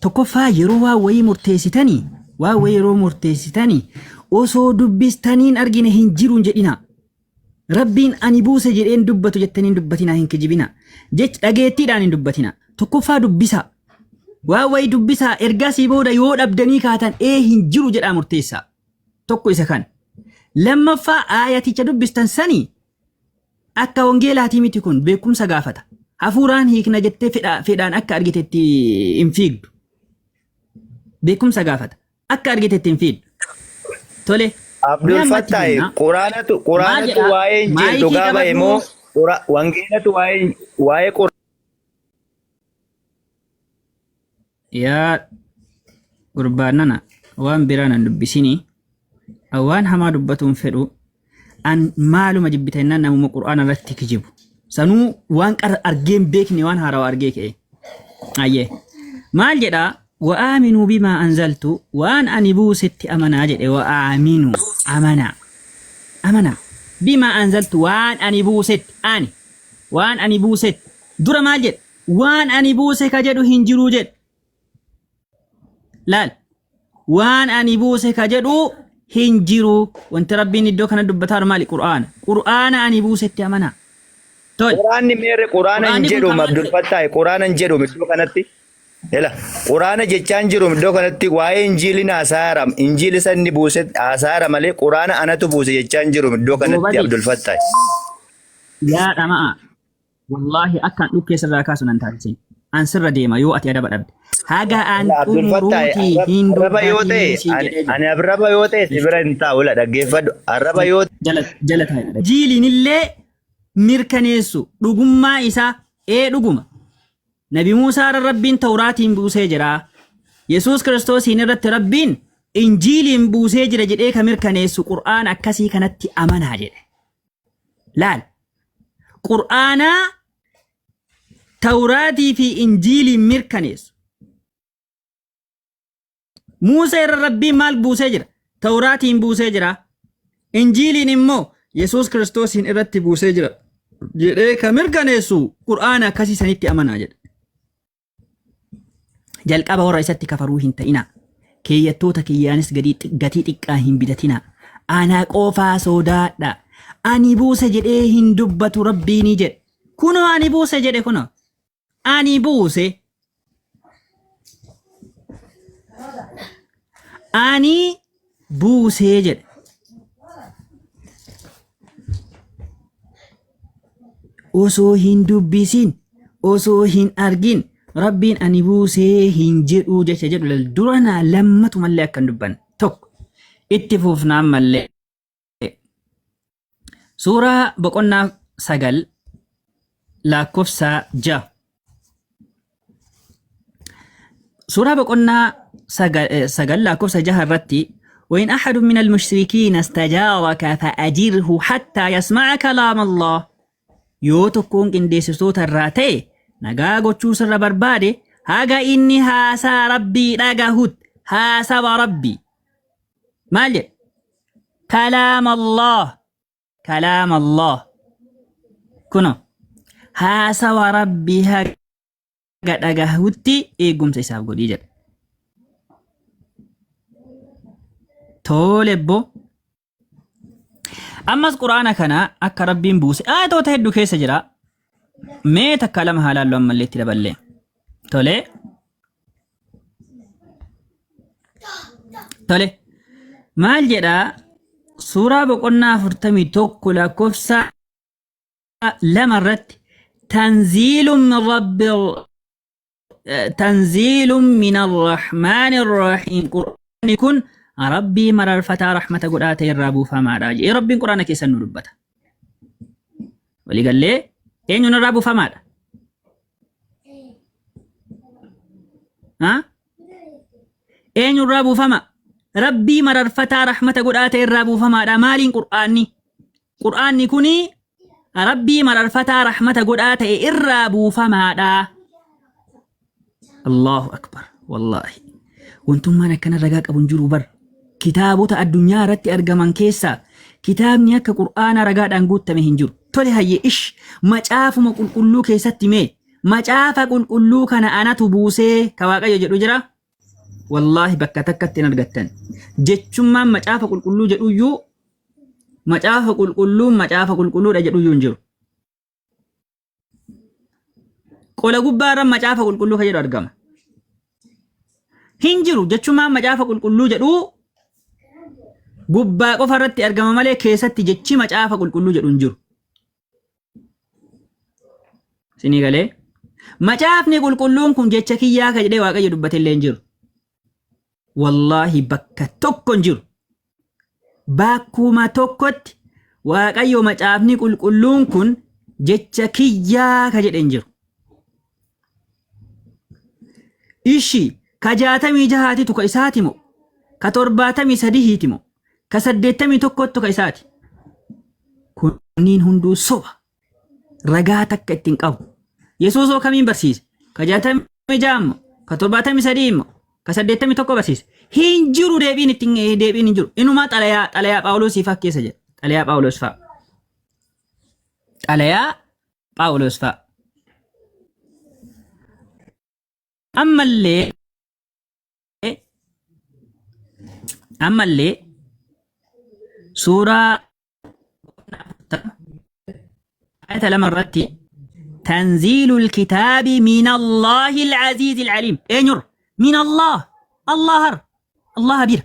Tokkoffaa yeroo waan wayii murteessitanii waan wayii yeroo murteessitanii osoo dubbistaniin argine hin jiru hin jedhinaa. Rabbiin ani buuse jedheen dubbatu jettanii hin dubbatinaa hin kijibinaa. Jech dhageettiidhaan hin dubbatinaa. Tokkoffaa dubbisaa. Waan wayii dubbisaa ergasii booda yoo dhabdanii kaatan ee hin jiru jedhaa murteessaa. Tokko isa kana. Lammaffaa aayaticha dubbistan sanii akka wangeelaatii miti kun beekumsa gaafata. Hafuuraan hiikna jettee fedhaan akka argitetti hin fiigdu. Beekumsa gaafata. Akka argitetti hin fiigdu. Tole. Mee Abdul amma itti Fattaahi fufna. Quraanatu Maal Quraanatu jedha? waa'ee Injiil Maayikii dhugaa ba'e qabadhu. moo wangeelatu waa'ee Yaa gurbaa nana waan biraa nan dubbisinii. An waan hamaa dubbatuun fedhu an maaluma jibbita jennaan namuma qur'aana irratti kijibu. Sanuu waan qara argee hin beekne waan haarawa argee ka'e. Ayyee. Maal jedhaa? Wa'aaminuu bimaa anzaltu waan ani buusetti amanaa jedhe wa'aaminuu amanaa. Amanaa. Bimaa anzaltu waan ani buusetti ani waan ani buusetti dura maal jedhe? Waan ani buuse ka jedhu hin jiruu jedhe. Laal. Waan ani buuse ka jedhu hin jiru. Wanti Rabbiin iddoo kana dubbataa jiru maali? Qur'aana. Qur'aana ani buusetti amanaa. Tole. Quraanni meerre Quraana hin Qur'aanni kun jedhu kan maal Abdul jedhe? Fattaahi Quraana hin jedhu iddoo kanatti. Ela Quraana jechaa hin jiru iddoo kanatti waa'ee Injiilin haasaara Injiil isa inni buuse haasaara malee Quraana anatu buuse jechaa hin jiru iddoo kanatti Goobazii. Abdul Fattaahi. Yaa dhama'aa. Wallaahi akka an dhukkee sirraa kaasu nan taasisin. An sirra deema yoo ati adaba dhabde. Haga an Ela Abdul Fattaahi xumuruuti hin arraba yoo ta'e dubbatinii siin ani jedhee jira. ani arraba yoo ta'e si bira hin taa'u la dhaggeeffadhu arraba yoo Jala jala taa'e. Jiiliin illee mirkaneessu dhugummaa isaa ee dhuguma. Nabi Muusaa irra Rabbiin Tawraatiin buusee jira. Yesuus Kiristoosiin irratti Rabbiin Injiiliin buusee jira jedhee ka mirkaneessu Qur'aana akkasii kanatti amanaa jedhe. Laal. Qur'aanaa Tawraatii fi Injiiliin mirkaneessu. Muusee irra Rabbiin maal buusee jira? Tawraatiin buusee jira. Injiiliin immoo Yesuus Kiristoosiin irratti buusee jira jedhee ka mirkaneessu Qur'aana akkasii sanitti amanaa jedha. Jalqaba warra isatti kafaruu hin ta'inaa. Keeyyattoota kiyyaanis gatii xiqqaa hin bitatinaa. Ana qofaa sodaadha. Ani buuse jedhee hin dubbatu Rabbiini jedhe. Kunoo ani buuse jedhe kunoo. Ani buuse. Ani buusee jedhe. Osoo hin dubbisin, osoo hin argin, Rabbiin ani buusee hin jedhuu jecha jedhu lal dura naa lammatumallee akka hin dubbanne. Tokko itti fuufna ammallee. Suuraa boqonnaa 9 lakkoofsa 6. Suuraa boqonnaa 9 lakkoofsa 6 irratti وإن أحد من المشركين استجارك فأجره حتى يسمع كلام الله yoo tokkoon qindeessitoota irraa ta'e nagaa gochuu sirra barbaade haga inni haasaa rabbii dhagahut haasawa rabbii maal jedhe Kalaam Allah Kalaam Allah kuno haasawa Rabbii haga dhagahutti eegumsa isaaf godhii jedha. Tole bbo. Ammas Qur'aana kana akka Rabbiin buuse aayatoota hedduu keessa jira. Mee takka lama haa laallu ammallee itti daballee. Tole. Tole. Maal jedha? Suuraa boqonnaa 41 lakkoofsa 2 irratti tanziilun min rabbi tanziilun min arrahmaani arrahiim qur'aanni kun rabbii mararfataa rahmata godhaa ta'e irraa buufamaadha jedhee rabbiin qur'aana keessan nu dubbata. Waliigallee eenyuun irraa buufamaadha? Ha? Eenyu irraa buufama? Rabbii mararfataa rahmata godhaa ta'e irraa buufamaadha. Maaliin qur'aanni? Qur'aanni kuni Rabbii mararfataa rahmata godhaa ta'e irraa buufamaadha. Allahu akbar wallaahi. Wantummaan akkana ragaa qabu hin jiru bar. Kitaabota addunyaa irratti argaman keessaa kitaabni akka Qur'aanaa ragaadhaan guuttame hin jiru. Tole hayyee ish macaafuma qulqulluu keessatti mee Macaafa qulqulluu kana anatu buusee ka Waaqayyo jedhu jira? Wallaahi bakka takkatti hin argattan. Jechummaan macaafa qulqulluu jedhuyyuu macaafa qulqulluun macaafa qulqulluudha jedhuyyuu hin jiru. Qola gubbaarra macaafa qulqulluu ka jedhu argama. Hin jiru jechummaan macaafa qulqulluu jedhu gubbaa qofa irratti argama malee keessatti jechi macaafa qulqulluu jedhu hin jiru. Isinii galee? Macaafni qulqulluun kun jecha kiyyaa ka jedhee Waaqayyo dubbate illee hin jiru. Wallaahi bakka tokko hin jiru. Bakkuma tokkotti Waaqayyo macaafni qulqulluun kun jecha kiyyaa ka jedhe hin jiru. Ishi ka jaatamii jahaatitu ka isaati moo? Ka torbaatamii sadihiiti moo? Ka saddeettamii tokkottu ka isaati. Kunniin hunduu soba. Ragaa takka ittiin qabu. Yesuus hoo kamiin barsiise? Ka 66 immoo? Ka 73 immoo? Ka 81 barsiise? Hin jiru deebiin ittiin deebiin hin jiru. Inumaa xalayaa xalayaa Phaawulosii fa'a keessa jira. Xalayaa Phaawulos fa'a. Xalayaa Phaawulos fa'a. Ammallee ammallee suuraa ayata 2 irratti tanziilul kitaabi min Allaahi al-aziizi al-aliim eenyurra min Allaah Allaahar Allaha bira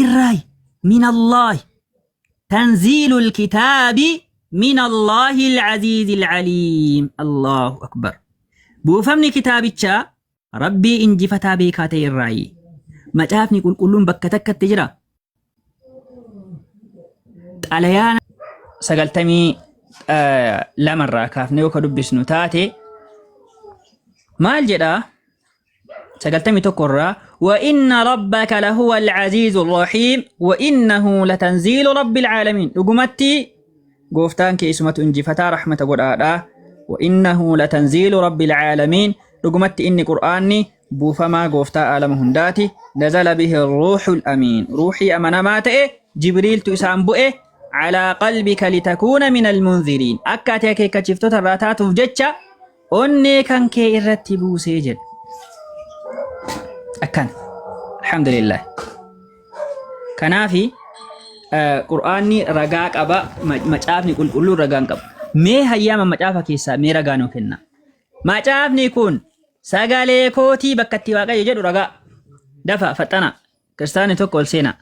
irraayi min Allaahi tanziilul kitaabi min Allaahi al-aziizi al-aliim Allaahu akbar buufamni kitaabichaa Rabbii injifataa beekaa ta'e irraayi. Macaafni qulqulluun bakka takkatti jira. Xalayaan 92 irraa kaafnee yoo ka dubbisnu taate maal jedhaa? 91 irraa wa inna rabbaka lahuwa al-aziizu rahiim wa innahu latanziilu rabbil caalamiin dhugumatti Gooftaan kee isumatu injifataa rahmata godhaadha. Wa innahu latanziilu rabbil caalamiin. Dhugumatti inni Qur'aanni buufamaa gooftaa aalama hundaati. Nazala bihi ruuxul amiin. Ruuxii amanamaa ta'e Jibriiltu isaan bu'e calaa qalbika litakuuna minal munziriin. Akka ati akeekkachiiftota irraa taatuuf jecha onnee kan kee irratti buusee jedha. Akkana. Alhamdulillah. Kanaafi Qur'aanni ragaa qaba, macaafni qulqulluun ragaa hin qabu. Mee hayyaama macaafa keessaa mee ragaa nuu kenna. Macaafni kun sagalee kootii bakka itti Waaqayyo jedhu ragaa. Dafa faxxana. Kiristaanni tokko ol seenaa.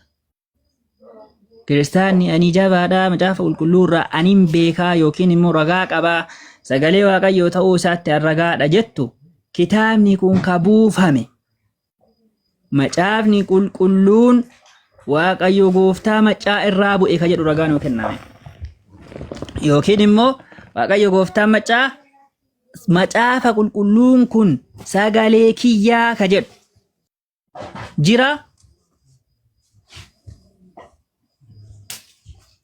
Kiristaanni ani jabaadha macaafa qulqulluu irraa anin beekaa yookiin immoo ragaa qabaa sagalee Waaqayyoo ta'uu isaatti an ragaadha jettu kitaabni kun ka buufame Macaafni qulqulluun Waaqayyo gooftaa maccaa irraa bu'e ka jedhu ragaa nuu kenname. Yookiin immoo Waaqayyo gooftaan maccaa macaafa qulqulluun kun sagalee kiyyaa ka jedhu jira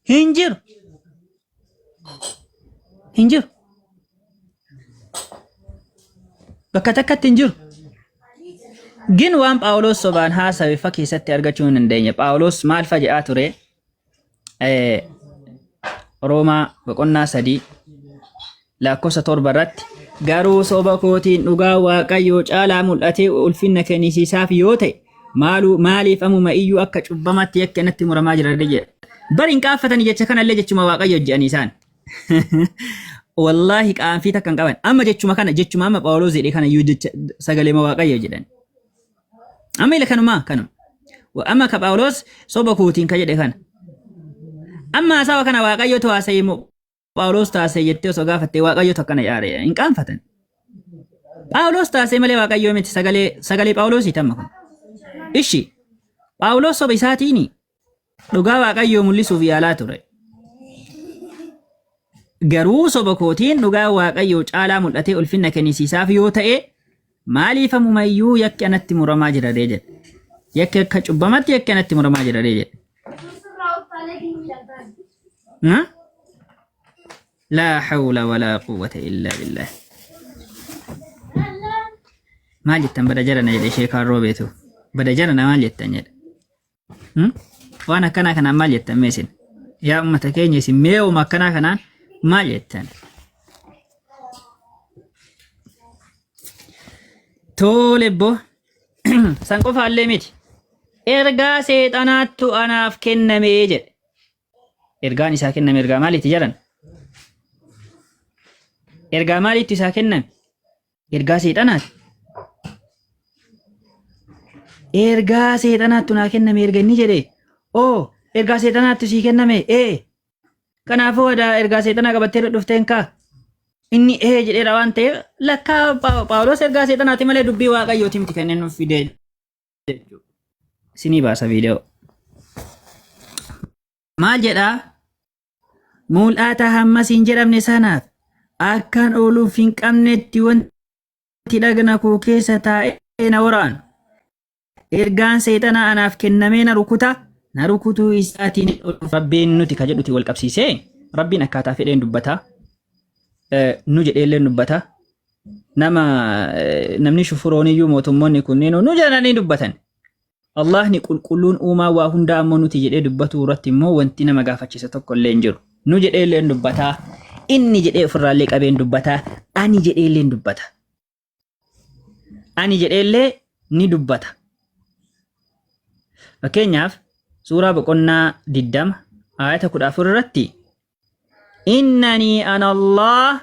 hin jiru. Hin jiru. Bakka takkatti hin jiru. Gin waan Phaawulos sobaan haasawe fa keessatti argachuu hin dandeenye. Phaawulos maal fa jedhaa ture? Roomaa boqonnaa 3 lakkoofsa 7 irratti garuu soba kootiin dhugaa Waaqayyoo caalaa mul'atee ulfinna kennisiisaaf yoo ta'e maaluu maaliif amuma iyyuu akka cubbamaatti yakki anatti muramaa jira jedha. Bari hin qaaffatani jecha kanallee jechuma Waaqayyo jedhanii isaan. Wallaahi qaanfii takka hin qaban. Amma jechuma kana jechuma amma Phaawulos jedhe kana iyyuu jecha sagaleema Waaqayyo jedhan. Amma ila kanumaa kanuma. Amma ka Phaawulos soba kootiin ka jedhe kana. Amma haasawa kana Waaqayyotu haasa'e moo Phaawulos taasise jettee osoo gaafattee Waaqayyotu akkana yaare hin qaanfatan. Phaawulos taasise malee Waaqayyoo miti sagalee sagalee Phaawulosiiti amma kun. Ishi Phaawulos soba isaatiini dhugaa Waaqayyoo mul'isuuf yaalaa ture. Garuu soba kootiin dhugaa Waaqayyoo caalaa mul'atee ulfinna kennisiisaaf yoo ta'e maaliif ammumayyuu yakki anatti muramaa jira ree jedhe. Yakki akka cubbamatti yakki anatti muramaa jira ree jedhe. Ha? Laa hawla walaa quwwata illaa billah. Maal jettan bada jarana jedhe sheekaan roobeetu. Bada jarana maal jettan jedhe. Waan akkanaa kanaan maal jettan mee isin? Yaa uummata keenya isin mee uuma akkanaa kanaan maal jettan? Tole bbo. San qofaallee miti. Ergaa seexanaattu anaaf kenname jedhe. Ergaan isaa kenname ergaa maaliiti jedhan? Ergaa maaliitu isaa kenname? Ergaa seexanaati. Ergaa seexanaattu naa kenname erga inni jedhe. Oo ergaa seexanaattu sii kenname ee. Kanaafuu adaa ergaa seexanaa qabattee dhufteen kaa. Inni ee jedheera waan ta'eef lakkaa Phaawulos ergaa seexanaati malee dubbii waaqayyooti miti kan inni nuuf fide jechuudha. Isinii baasa viidiyoo. Maal jedhaa? Mul'ata hammas hin jedhamne sanaaf akkan ooluuf hin qabnetti wanti dhagna koo keessa taa'ee na waraanu. Ergaan seexanaa anaaf kennamee na rukuta, na rukutuu isaatiin Rabbiin nuti ka jedhuti wal qabsiisee Rabbiin akkaataa fedheen dubbata. Nu jedheellee dubbata. Nama namni shufurooniyyuu mootummoonni kunneen nu jedhanii dubbatan. Allahni qulqulluun uumaa waa hundaa ammoo nuti jedhee dubbatuu irratti immoo wanti nama gaafachiisa tokko illee hin jiru. Nu jedhee illee dubbataa, inni jedhee ofirraallee qabeen dubbataa, ani jedhee illee dubbata. Ani jedhee illee ni dubbata. Fakkeenyaaf suuraa boqonnaa 20 aayata 14 irratti Innanii ana Allah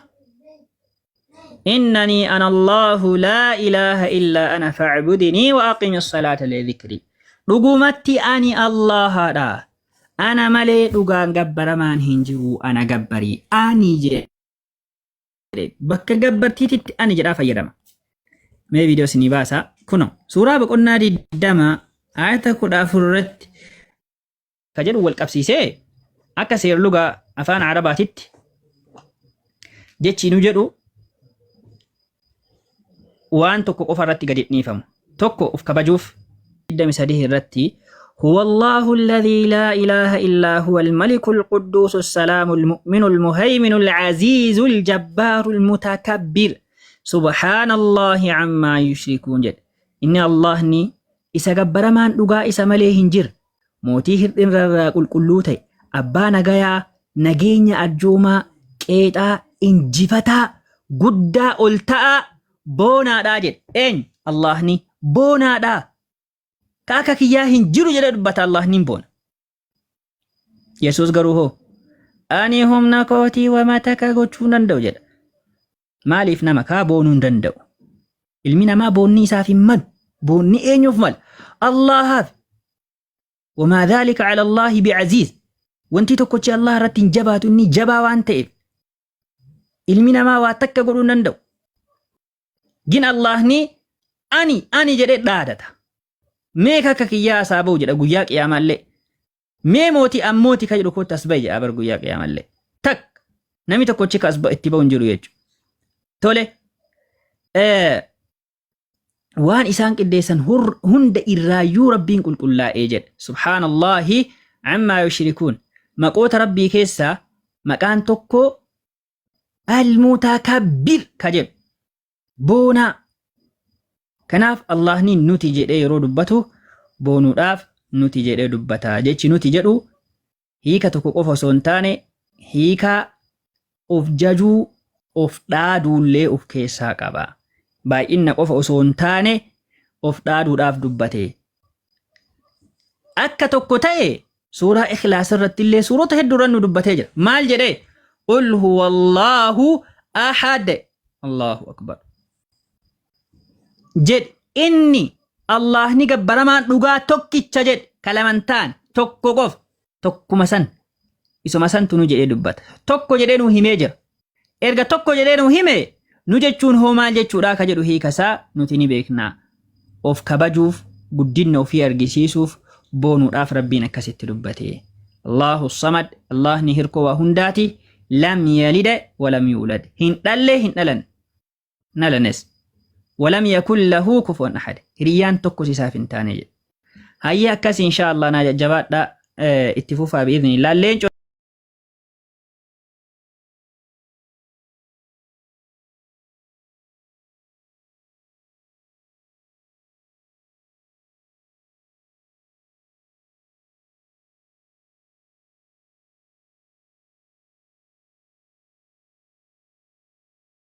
Innanii ana Allahu laa ilaaha illaa ana fa'budinii wa aqimi salaata li dhikrii. Dhugumatti ani Allahaadha. Ana malee dhugaan gabbaramaan hin jiru ana gabbarii. Ani jedhe. Bakka gabbartiititti ani jedhaa fayyadama. Mee viidiyoo isinii baasa. Kuno suuraa boqonnaa 20 aayata 14 irratti ka jedhu wal qabsiisee akka seerluga afaan Arabaatitti jechi nu jedhu waan tokko qofa irratti gadi dhiifamu. Tokko of kabajuuf 23 irratti هو الله الذي لا إله إلا هو الملك القدوس السلام المؤمن المهيمن العزيز الجبار المتكبر سبحان الله عما يشركون jedhe. Inni Allahni isa gabbaramaan dhugaa isa malee hin jirre Mootii hir'inra irraa qulqulluu ta'e, abbaa nagayaa, nageenya arjoomaa, qeexaa, injifataa, guddaa ol ta'aa, boonaadhaa jedhe. Eenyu? Allahni boonaadhaa. Ka akka kiyyaa hin jiru jedhee dubbata Allahni hin boona. Yesuus garuu hoo ani humna kootii wama takka gochuu hin danda'u jedha. Maaliif nama kaa boonuu hin danda'u? Ilmi namaa boonni isaaf hin malu. Boonni eenyuuf mala? Allaahaaf. Wamaa dhaalika ala Allaahi bi'aziiz. Wanti tokkochi Allah irratti hin jabaatu inni jabaa waan ta'eef. Ilmi namaa waa takka godhuu hin danda'u. Gin Allahni ani ani jedhee dhaadata. Meeqa akka kiyyaa asaa ba'u jedha guyyaa qiyaamaallee. Mee mootii an mooti ka jedhu kootti as ba'i jedha bar guyyaa qiyaamallee. Tak namni tokkochi ka as itti ba'u hin jiru jechuudha. Tole waan isaan qindeessan hunda irraayyuu Rabbiin qulqullaa'ee jedha. Subhaanallaahi ammaa yushrikuun. Maqoota Rabbii keessaa maqaan tokko al-mutakabbir ka jedhu boonaa. Kanaaf Allahni nuti jedhee yeroo dubbatu boonuudhaaf nuti jedhee dubbata. Jechi nuti jedhu hiika tokko qofa osoo hin taane hiika of jajuu, of dhaaduullee of keessaa qaba. Baay'inna qofa osoo hin taane of dhaaduudhaaf dubbate. Akka tokko ta'e suuraa Ikhlaas irratti illee suurota hedduu irra nu dubbatee jira. Maal jedhee? Qul huwallaahu ahad. Allahu akbar. Jedhi inni Allahni gabbaramaan dhugaa tokkicha jedhi kalamantaan tokko qofa tokkuma san isuma santu nu jedhee dubbata. Tokko jedhee nu himee jira. Erga tokko jedhee nu hime nu jechuun hoo maal jechuudha ka jedhu hiika isaa nuti ni beekna. Of kabajuuf, guddinna ofii argisiisuuf, boonuudhaaf Rabbiin akkasitti dubbate. Allahu samad, Allahni hirkoo waa hundaati, lam yalida walam yuulad. Hin dhalle hin dhalan. Nalanes. Walam yakun lahu kufuwan ahad. Hiriyyaan tokkos isaaf hin taane jedhe. Hayyee akkas insha Allah naa jajjabaadha itti fufaa bi'iznillah. Leencoo.